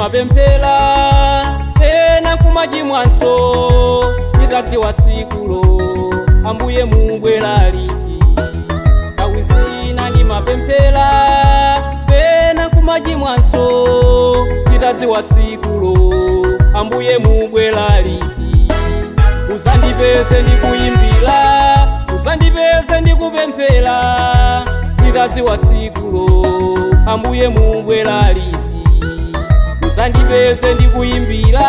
ndimapemphera ena kumachimwanso, nditadziwa tsikulo Ambuye mubwera liti. Nthawi zina ndimapemphera pena kumachimwanso, nditadziwa tsikulo Ambuye mubwera liti. Usandipeze ndikuyimbira, usandipeze ndikupemphera, nditadziwa tsikulo Ambuye mubwera liti. Usandipeze ndikuyimbira,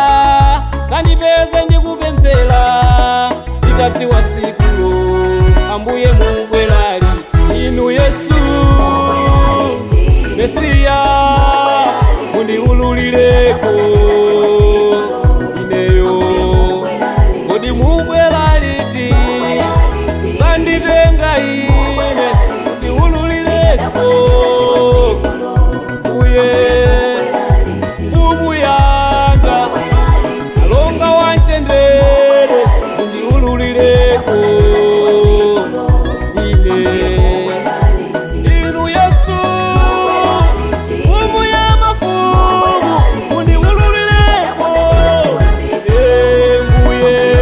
usandipeze ndikupemphera, nditadziwa tsikulo Ambuye mubwera liti. Inu Yesu Mesiya mundiululireko ineyo, kodi mubwera liti? Sanditenga ine mundiululireko uye mfumu yanga alonga wantendere mundiululireko ine. Inu Yesu mfumu ya mafumu mundiululireko mbuye.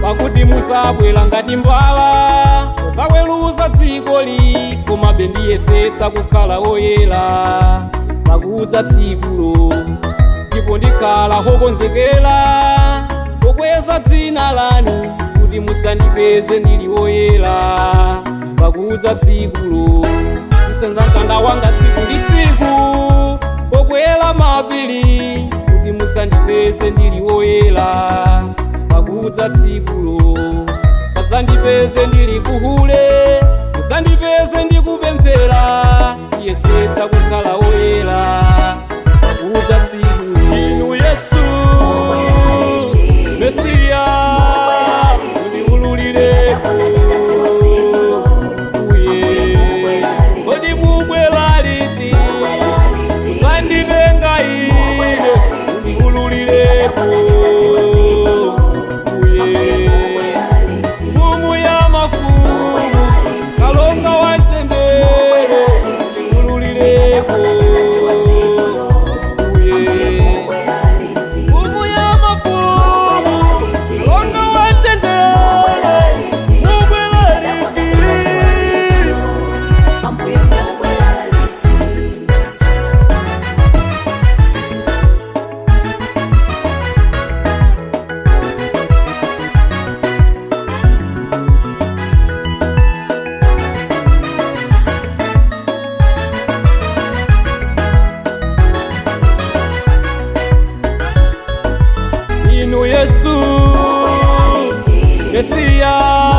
Pakuti musabwera ngati mbala, musaweruza dzikoli, komabe ndiyesetsa kukhala oyera pakudza tsikulo, ndipo ndikhala wokonzekera pokweza dzina lanu, kuti musandipeze ndili woyera pakudza tsikulo. Kusenza mtanda wanga tsiku ndi tsiku pokwera mapiri, kuti musandipeze ndili woyera pakudza tsikulo. Sadzandipeze ndili kuhule, musandipeze ndikupemphera, ndiyesetsa kukhala woyera pakudza tsikulo. Inu Yesu Mesiya mundiululireko uye, kodi mubwera liti? Musanditenga ine mundiululireko uye, mfumu ya mafumu kalonga wantendere mundiululireko uye, mfumu ya mafumu kalonga wantendere mubwera liti. Ambuye mubwera liti. Inu Yesu Mesiya.